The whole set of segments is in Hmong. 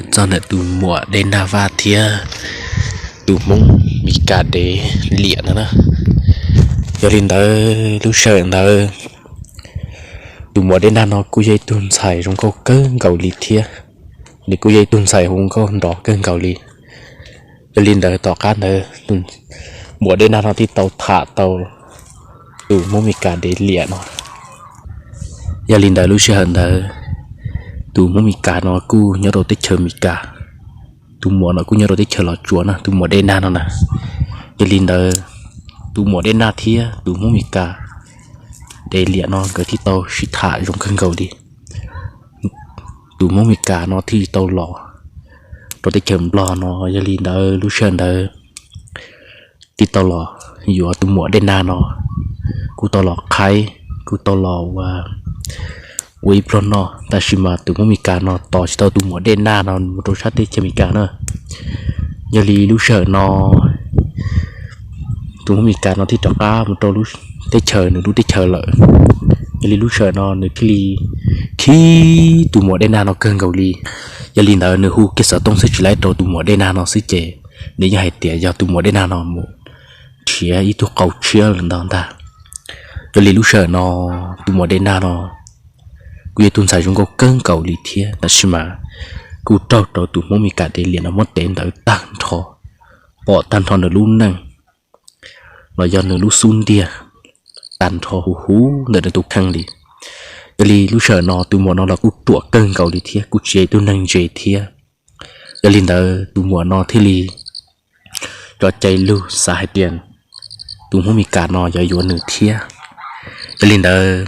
txog ntawm tus muam Dej Nag Vaj thiab tus Hmoob Mes Kas dev liam no na. Yog li ntawd lub sij hawm ntawd tus muam Dej Nag no kuj yog ib tug ntxhais zoo nkauj kawg nkaus li thiab, nws kuj yog ib tug ntxhais hu nkauj nrov kawg nkaus li. Yog li ntawd tom qab ntawd muam Dej Nag no thiaj tau tham tau tus Hmoob Mes Kas dev liam no. Yog li ntawd lub sij hawm ntawd tus Hmoob Mes Kas no kuj nyob rau teb chaws Mes Kas, tus muam no kuj nyob rau teb chaws Los Tsuas na, tus muam Dej Nag no na. Yog li ntawd tus muam Dej Nag thiab tus Hmoob Mes Kas dev liam no nkawd thiaj tau sib tham zoo kawg nkaus li. Tus Hmoob Mes Kas no thiaj li tau los rau teb chaws Nplog no. Yog li ntawd lub sij hawm ntawd thiaj tau los yuav tus muam Dej Nag no, kuj tau los qhaib, kuj tau los ua ua ib pluag noj, tab sis mas tus Hmoob Mes Kas no tos tsis tau tus muam Dej Nag no mus rau sab teb chaws Mes Kas na. Yog li lub sij hawm no tus Hmoob Mes Kas no thiaj rov qab mus rau teb chaws nws lub teb chaws lawm. Yog li lub sij hawm no nws thiaj li khib tus muam Dej Nag no kawg nkaus li. Yog li ntawd nws hu kiag xov tooj xwb tsis laib rau tus muam Dej Nag no xwb ces nws yeej hais tias yog tus muam Dej Nag no mus nrhiav ib tug qau tshiab lawm ntag ntag. Yog li lub sij hawm no tus muam Dej Nag no kuj yog tus ntxhais zoo nkauj kawg nkaus li thiab, tab sis mas kuj raug rau tus Hmoob Mes Kas dev liam no muab tev ntawd tag nrho, pom tag nrho nws lub neej los yog nws lub xub ntiag tag nrho huv huv ntawm nws tus kheej li. Yog li lub sij hawm no tus muam no los kuj ruam kawg nkaus li thiab kuj tsis yog ib tug neeg ntse thiab. Yog li ntawd tus muam no thiaj li tso cai lug xav hais tias tus Hmoob Mes Kas no yuav yuav nws thiab. Yog li ntawd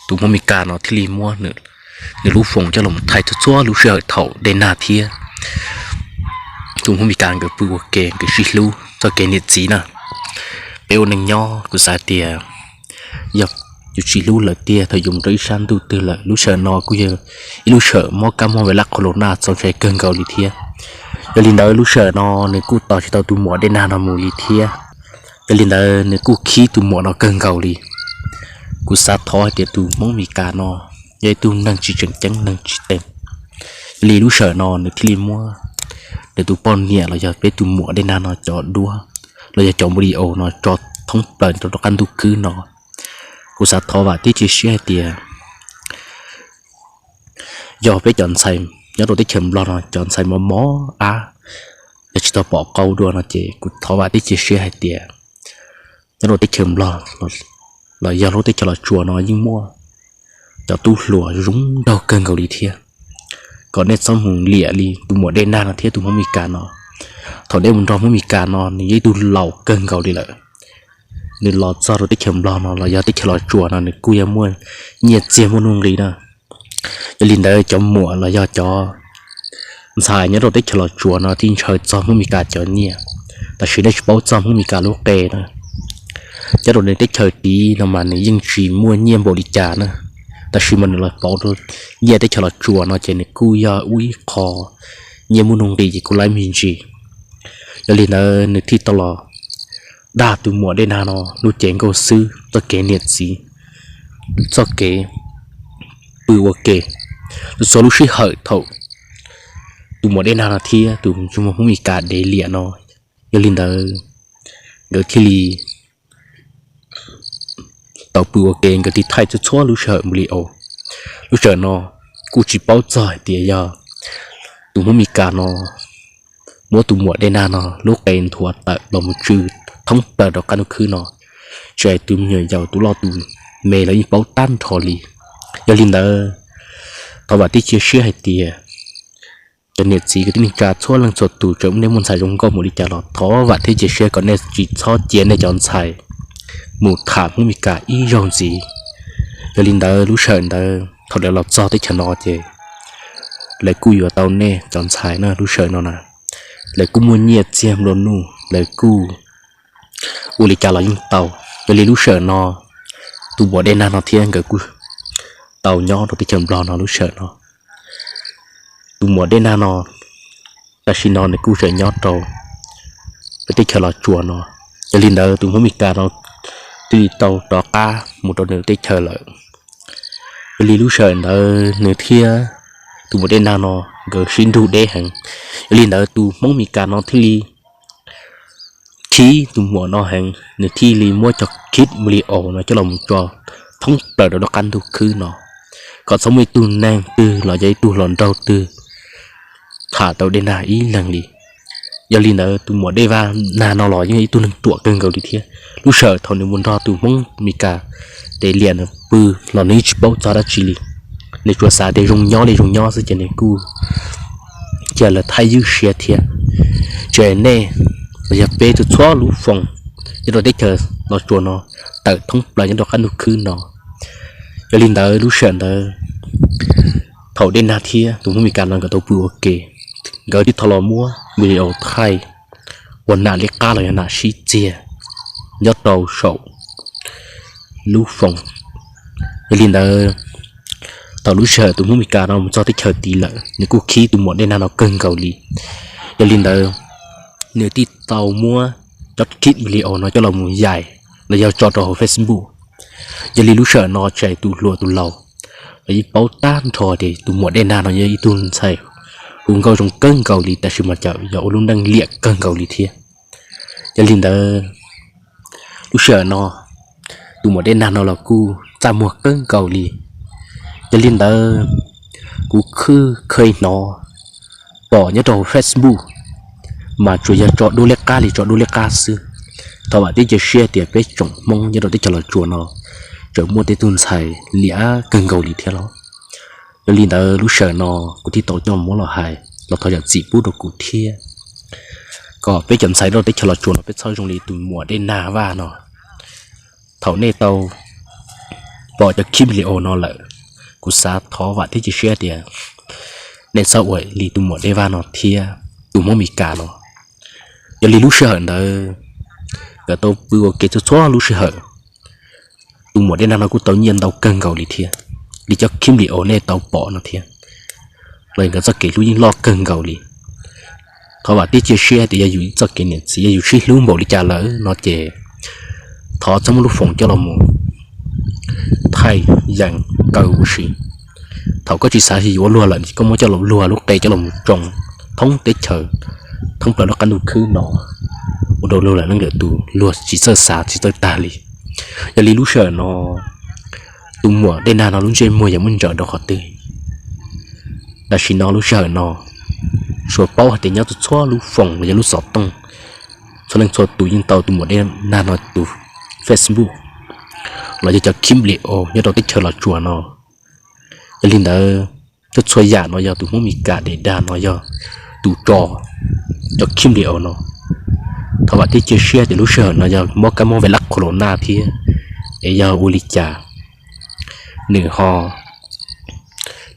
tus Hmoob Mes Kas no thiaj li muab nws lub foos coj los thaij txhua txhua lub sij hawm thaum Dej Nag thiab tus Hmoob Mes Kas nkawd pw ua ke nkawd sib hlub txoj kev niam txiv na. Peb ua neej nyob kuv xav tias yog yus tsis hlub lawm tiag thaum yus mus rau ib sab ntuj twg lawm. Lub sij hawm no kuj yog ib lub sij hawm mob kab mob vaj lab qhov los naj txaus ntshai kawg nkaus li thiab. Yog li ntawd lub sij hawm no nws kuj tos tsis tau tus muam Dej Nag no mus li thiab. Yog li ntawd nws kuj khib tus muam no kawg nkaus li. Kuv xav thov hais tias tus Hmoob Mes Kas no yog ib tug neeg tsis tseem ceeb neeg tsis teeb. Yog li lub sij hawm no nws thiaj li muab nws tus poj niam los yog peb tus muam Dej Nag no cov duab los yog cov npau li aus no tso thoob plaws rau rov qab ntuj khwb no. Kuv xav thov vam thiab cia siab hais tias yog peb cov ntxhais nyob rau teb chaws Nplog no cov ntxhais mos mos ab, yog tsis tau pom qau dua no ces kuv thov vam thiab cia siab hais tias nyob rau teb chaws Nplog los yog lub teb chaws Los Tsuas no yeej muaj cov tub hluas zoo nraug kawg nkaus li thiab. Kom nej txhob mus liam li tus muam Dej Nag no thiab tus Hmoob Mes Kas no. Thaum nej mus nrog Hmoob Mes Kas no nws yog ib tug laus kawg nkaus li lawm. Nws los txog rau teb chaws Nplog no los yog teb chaws Los Tsuas no nws kuj yog muaj nyiaj txiag muaj nuj nqis na. Yog li ntawd cov muam los yog cov ntxhais nyob rau teb chaws Los Tsuas no thiaj ntshaw txog Hmoob Mes Kas cov nyiaj, tab sis nej tsis paub txog Hmoob Mes Kas lub qe na. Nyob rau nws teb chaws tid no mas nws yeej tsis muaj nyiaj npaum li cas na, tab sis mas nws los pauv rau nyiaj teb chaws Los Tsuas no ces nws kuj yog ib qho nyiaj muaj nuj nqis ces kuj laib me ntsis. Yog li ntawd nws thiaj tau los dag tus muam Dej Nag no lub cev nkauj xwb txoj kev niam txiv, txoj kev pw ua ke, txhua lub sij hawm thaum tus muam Dej Nag no thiab tus ntsej muag Hmoob Mes Kas dev liam no. Yog li ntawd nkawd thiaj li tau pw ua ke, nkawd thiaj thaij txhua txhua lub sij hawm npau li aus. Lub sij hawm no kuj tsis paub txog hais tias yog tus Hmoob Mes Kas no muab tus muam Dej Nag no lub qe nthuav tawm los mus tsw thoob plaws rau qab ntuj khwb no, tsis hais tus me nyuam yaus tus loj tus me los yeej paub tag nrho li. Yog li ntawd thov vam thiab cia siab hais tias cov niam txiv kwv tij neej tsa txhua leej txhua tus tseem nej muaj ntxhais zoo nkauj mus li cas los thov vam thiab cia siab kom nej tsis txhob cia nej cov ntxhais mus tham Hmoob Mes Kas ib zaug ntxiv. Yog li ntawd lub sij hawm ntawd thaum lawv los txog teb chaws no ces lawv kuj yuav tau nej cov ntxhais na. Lub sij hawm no na lawv kuj muaj nyiaj txiag nplua nuj, lawv kuj ua li cas los yeej tau. Yog li lub sij hawm no tus muam Dej Nag no thiab nkawd kuj tau nyob rau teb chaws Nplog no lub sij hawm no. Tus muam Dej Nag no tam sim no nws kuj tseem nyob rau peb teb chaws Los Tsuas no. Yog li ntawd tus Hmoob Mes Kas no twb tau rov qab mus rau nws teb chaws lawm. Yog li lub sij hawm ntawd nws thiab tus muam Dej Nag no nkawd sib nrug deb heev. Yog li ntawd tus Hmoob Meskas no thiaj li khib tus muam no heev, nws thiaj li muab cov khib video no coj los mus tso thoob plaws rau lub qab ntuj khwb no, kom txhob muaj ib tug neeg twg los yog ib tug hluas nraug twg tham tau Dej Nag ib leeg li. Yog li ntawd tus muam Dej Vaj Nag no los yeej ib tug neeg ruam kawg nkaus li thiab. Lub sij hawm thaum nws mus nrog tus Hmoob Meskas tes liam nws pw los nws yeej tsis paub txog dab tsi li. Nws tsuas xav tias zoo nyob li zoo nyob xwb ces nws kuj cia li thaij ywj siab thiab. Ces nej los yog peb txhua txhua lub foos nyob rau teb chaws Los Tsuas no tawm thoob plaws nyob rau qab ntuj khwb no. Yog li ntawd lub sij hawm ntawd thaum Dej Nag thiab tus Hmoob Meskas no nkawd tau pw ua ke, nkawd thiaj tau los muab video thaij ua nam liab qab los yog nam sib txiag nyob rau saum lub foos. Yog li ntawd thaum lub sij hawm tus Hmoob Meskas no mus txog teb chaws tid lawm nws kuj khib tus muam Dej Nag no kawg nkaus li. Yog li ntawd nws thiaj tau muab cov khib video no coj los mus yaim los yog tso rau hauv Facebook. Yog li lub sij hawm no tsis hais tus hluas tus laus los yeej paub tag nrho tias tus muam Dej Nag no yog ib tug ntxhais hu nkauj zoo kawg nkaus li, tab sis mas tseem yog ua lub neej liam kawg nkaus li thiab. Yog li ntawd lub sij hawm no tus muam Dej Nag no los kuj txaj muag kawg nkaus li. Yog li ntawd kuv khwj khej hnov pom nyob rau Facebook mas tsuas yog tso duab liab qab li tso duab liab qab xwb. Thov vam thiab cia siab tias peb tsoom Hmoob nyob rau teb chaws Los Tsuas no tseem muaj tej tug ntxhais liam kawg nkaus li thiab los. Yog li ntawd lub sij hawm no kuv thiaj tau coj muab los hais los thov zam txim pub rau kuv thiab, kom peb cov ntxhais rau teb chaws Los Tsuas no peb txhob zoo li tus muam Dej Nag Vaj no. Thaum nej tau pom cov khib video no lawm, kuv xav thov vam thiab cia siab tias nej txhob ua li tus muam Dej Vaj no thiab tus Hmoob Meskas no. Yog li lub sij hawm ntawd nkawd tau pw ua ke txhua txhua lub sij hawm, tus muam Dej Nag no kuj tau nyiaj ntau kawg nkaus li thiab, li cov khib video nej tau pom no thiab, los nkawd txoj kev hlub yeej loj kawg nkaus li. Thov vam thiab cia siab hais tias yog yus txoj kev niam txiv yog yus sib hlub npaum li cas lawm no ces thov txhob muab lub foos coj los mus thaij yees kaw ua si. Thaum koj tsis xav yuav luag lawm ces koj muab coj los luag lub qe coj los mus tsoo thoob teb chaws, thoob plaws lub qab ntuj khwb no, ua rau luag lwm leej lwm tus luag tsis txawj xav tsis txawj tag li. Yog li lub sij hawm no tus muam Dej Nag no lub ntsej muag yuav muaj ntsaws rau qhov twg? Tam sim no lub sij hawm no tsuas paub hais tias nyob txhua txhua lub foos los yog lub xov tooj, txhua leej txhua tus yeej tau tus muam Dej Nag no tus Facebook los yog cov khib video nyob rau teb chaws Los Tsuas no. Yog li ntawd txhua txhua yam no yog tus Hmoob Meskas Dej Nag no yog tus tso cov khib video no. Thov vam thiab cia siab tias lub sij hawm no yog mob kab mob vais lav qhua los naj thiab es yog ua li cas nws ho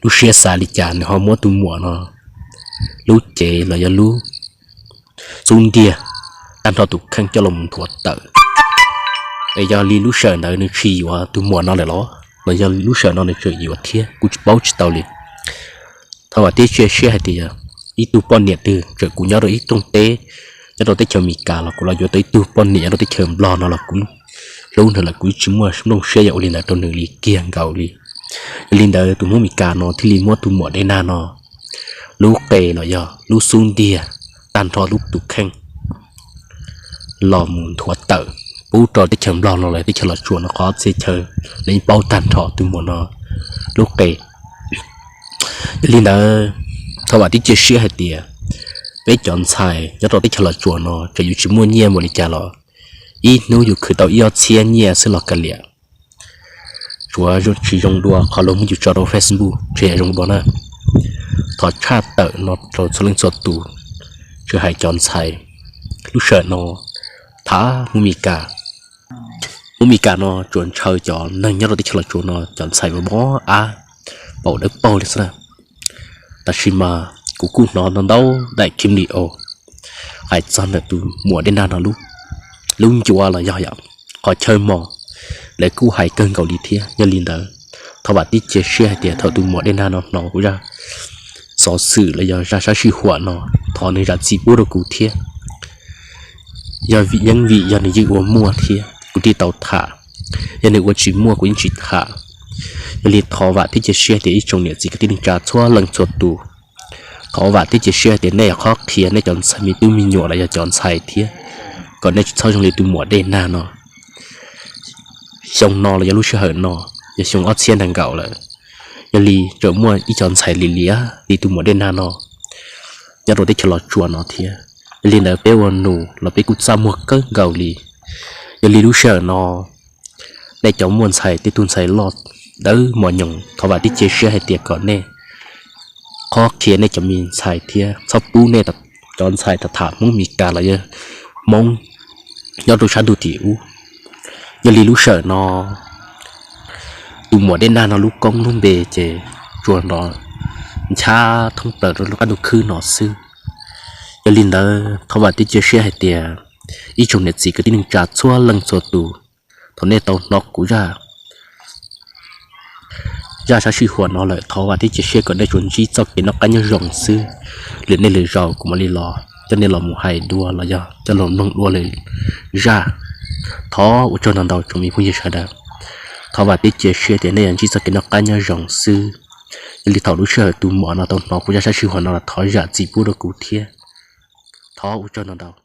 lub siab xav li cas nws ho muab tus muam no lub cev los yog lub xub ntiag tag nrho tus kheej coj los nthuav tawm. Es yog li lub sij hawm ntawd nws tsis yuav tus muam no lawm los, los yog lub sij hawm no nws tseem yuav thiab kuj tsis paub tsis tau li. Thov vam thiab cia siab hais tias ib tug poj niam twg txawm kuv nyob rau ib rooj teb nyob rau teb chaws Amelikas los kuv los yuav tau ib tug poj niam nyob rau teb chaws Nplog no los kuv hlub nws lawm kuv tsis muaj nplooj siab yuav ua li ntawd rau nws li kiag nkaus li. Yog li ntawd tus Hmoob Amelikas no thiaj li muab tus muam Dej Nag no lub qe los yog lub xub ntiag tag nrho lub tus kheej los mus nthuav tawm pub rau teb chaws Nplog no los teb chaws Los Tsuas no qhov txhia chaw los yeej paub tag nrho tus muam no lub qe. Yog li ntawd thov vam thiab cia siab hais tias peb cov ntxhais nyob rau teb chaws Los Tsuas no txawm yus tsis muaj nyiaj npaum li cas los ib hnub yus khwv tau ib ob txhiab nyiaj xwb los kav liam, tsuav tsis zoo dua qhov luag muab yus tso rau Facebook tseem zoo dua na. Thov tshaj tawm no rau txhua leej txhua tus, tsis hais cov ntxhais lub sij hawm no thaum Hmoob Amelikas, Hmoob Amelikas no tsuas ntshaw cov neeg nyob rau teb chaws Los Tsuas no cov ntxhais uas mob ab paum dawb paug li xwb na. Tab sis mas kuv kuj hnov ntau ntau daim clip video hais txog ntawm tus muam Dej Nag no lub ncuav los yog yam qhov chaw mos, lawv kuj hais kawg nkaus li thiab. Yog li ntawd thov vam thiab cia siab hais tias thaum tus muam Dej Nag no hnov kuv zaj xov xwm los yog zaj sab sij huam no, thov nws zam txim pub rau kuv thiab. Yog vim yeej vim yog nws yeej ua muaj thiab kuv thiaj tau tham, yog nws ua tsis muaj kuv yeej tsis tham. Yog li thov vam thiab cia siab tias ib tsoom niam txiv kwv tij neej tsa txhua leej txhua tus, Thov vam thiab cia siab hais tias nej yuav qhov qhia nej cov ntxhais me tub me nyuam los yog cov ntxhais thiab, kom nej tsis txhob zoo li tus muam Dej Nag no. Xyoo no los yog lub sij hawm no, yog xyoo ob txhiab nees nkaum lawm, yog li tseem muaj ib co ntxhais li liav li tus muam Dej Nag no nyob rau teb chaws Los Tsuas no thiab. Yog li ntawd peb ua nus los peb kuj txaj muag kawg nkaus li. Yog li lub sij hawm no nej cov muaj ntxhais tej tug ntxhais loj dawb mos nyoos, thov vam thiab cia siab hais tias kom nej qhov qhia nej cov me ntxhais thiab txhob pub nej cov ntxhais tham tham Hmoob Mes Kas los yog Hmoob nyob rau sab ntuj tim ub. Yog li lub sij hawm no tus muam Dej Nag no lub koob lub npe ces tsuas nrov nchav thoob plaws rau lub qab ntuj khwb no xwb. Yog li ntawd thov vam thiab cia siab hais tias ib tsoom niam txiv kwv tij neej tsa txhua leej txhua tus, thaum nej tau hnov kuv zaj zaj sab sij huam no lawm, thov vam thiab cia siab kom nej tsuas ntsib txoj kev noj qab nyob zoo xwb. Lwm hnub lwm zaus kuv mam li los coj nej los mus hais dua los yog coj los mloog dua lwm zaj. Thov ua tsaug ntau ntau tsoom me phooj ywg sawv daws. Thov vam thiab cia siab tias nej yuav ntsib txoj kev noj qab nyob zoo xwb. Yog li thaum lub sij hawm tus muam no tau hnov kuv zaj sab sij huam no los thov zam txim pub rau kuv thiab. Thov ua tsaug ntau ntau.